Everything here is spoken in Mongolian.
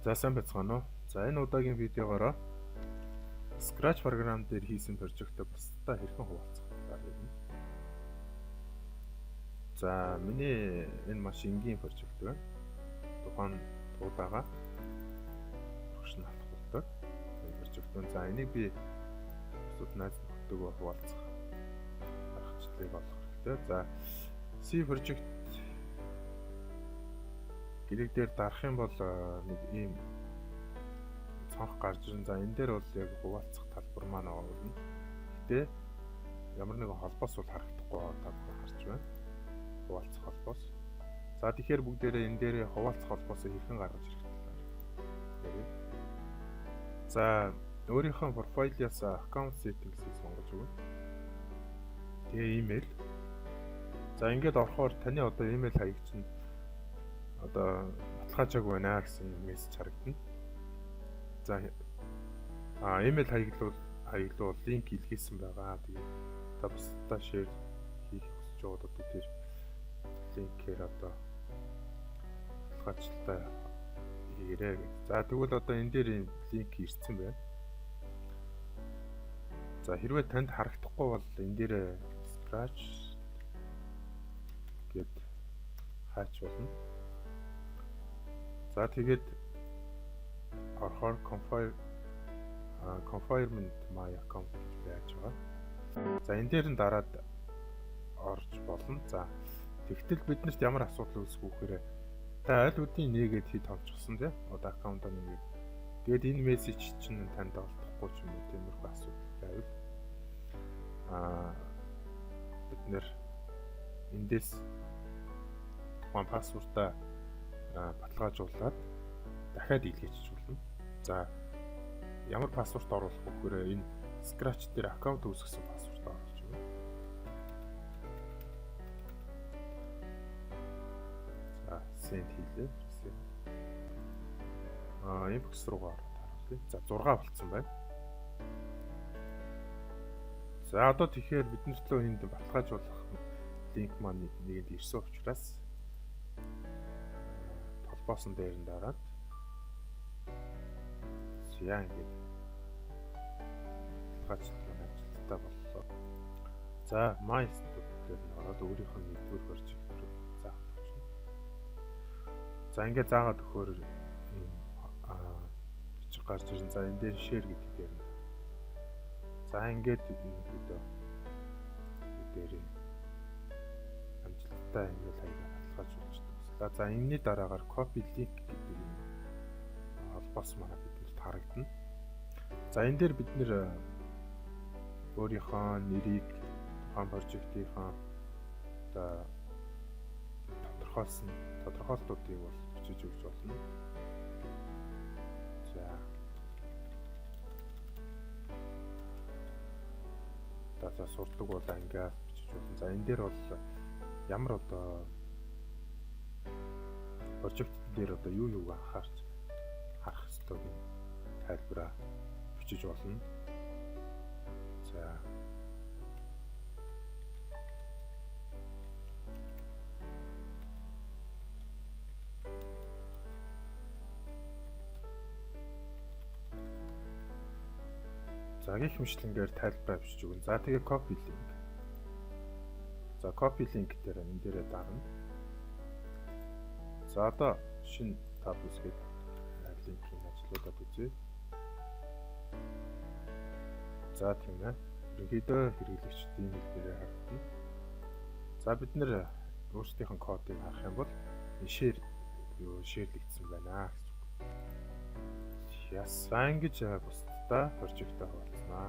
За, сайн байцгаана уу. За, энэ удаагийн видеогоороо Scratch програм дээр хийсэн project оо бусдад хэрхэн хуваалцах талаар ярина. За, миний энэ маш энгийн project байна. Тухайн туудаага урагш нь алхуулдаг энэ project байна. За, энийг би бусад найз нөхдөдөө хуваалцах аргачлалыг олох хэрэгтэй. За, See project гэдэг дээр дарах юм бол нэг ийм цонх гарч ирнэ. За, энэ дээр бол яг хуваалцах талбар маань оруулна. Гэтэ ямар нэгэн холбоос бол харагдахгүй байгаа, та бүхэн харж байна. Хуваалцах холбоос. За, тэгэхээр бүгдээрээ энэ дээр хуваалцах холбоосыг хэрхэн гаргаж ирэх талаар ярив. За, өөрийнхөө профайлаас account settings-ийг сонгож өгнө. Тэгээ email. За, ингээд орохоор таны одоо email хаяг чинь одоо баталгаажаагүй байна гэсэн мессеж харагдана. За, email хаяглуул линк илгээсэн байгаа. Тэгээд та бусдаа share хийх хүсэж байгаад одоо тэр линкээр одоо баталгаачлалтаа хийгээрэй гэж. За, тэгвэл одоо энэ дээр ийм линк ирсэн байна. За, хэрвээ танд харагдахгүй бол энэ дээр Scratch гэд хайч болно. За, тэгээд орохоор confirm my account гэж байж байгаа. За, энэ дээр нь дараад орж болно. За, тэгтэл биднэрт ямар асуудал үүсэх вэ гэхээр та аль хэдийн нээгээд хэд хонцсон, тий, одоо account аа нээгээд, тэгээд энэ мессеж чинь танд олдохгүй ч юм уу, тиймэрхүү асуудал байвал бид нэр эндээс тухайн password аа баталгаажуулаад дахиад илгээчих болно. За, ямар password оруулах вэ гэхээр энэ Scratch дээр account үүсгэсэн password оруулж өгнө. За, send хийлээ. Send. Inbox руугаа ороод харуулъя. За, 6 болцсон байна. За, одоо тэгэхээр биднэрт лөө энд баталгаажуулах линк маань нэгэнд ирсэн учраас холбоосон дээр нь дараад, за, ингээд баталгаачлалт маань амжилттай боллоо. За, My Studio дээр нь ороод өөрийнх нь нэгдүгээр project руу заагаад өгчнө. За, ингээд заагаад өгөхөөр ийм бичиг гарч ирэн. За, энэ дээр share гэдэг дээр нь. За, ингээд ерөнхийдөө дээр амжилттай email хаягаа баталгаажуулж дуслаа. За, энэний дараагаар copy link гэдэг юм холбоос манай биднэрт харагдана. За, энэ дээр бид нэр өөрийнхөө нэрийг, тухайн project ийнхаа одоо тодорхойлсон тодорхойлтуудыг бол бичиж өгч болно. За, сурдаг бол ангиас бичиж болно. За, энэ дээр бол ямар одоо project дээр одоо юу юуг анхаарч харах ёстойг нь тайлбараа бичиж болно. За, гэх мэтчилэнгээр тайлбараа бичиж өгнө. За, тэгээ copy link. За, copy link дээр энэ дээрээ дарна. За, одоо шинэ tab үүсгээд линкийг ажилуулад үзье. За, тийм ээ. Ерөнхийдөө хэрэглэгчдийн хэлбэрээр харагдана. За, бид нэр өөрсдийнх нь кодыг харах юм бол share юу share лэгдсэн байна гэсэн үг. Яасан ингэж бусдаа project оо хуваалцах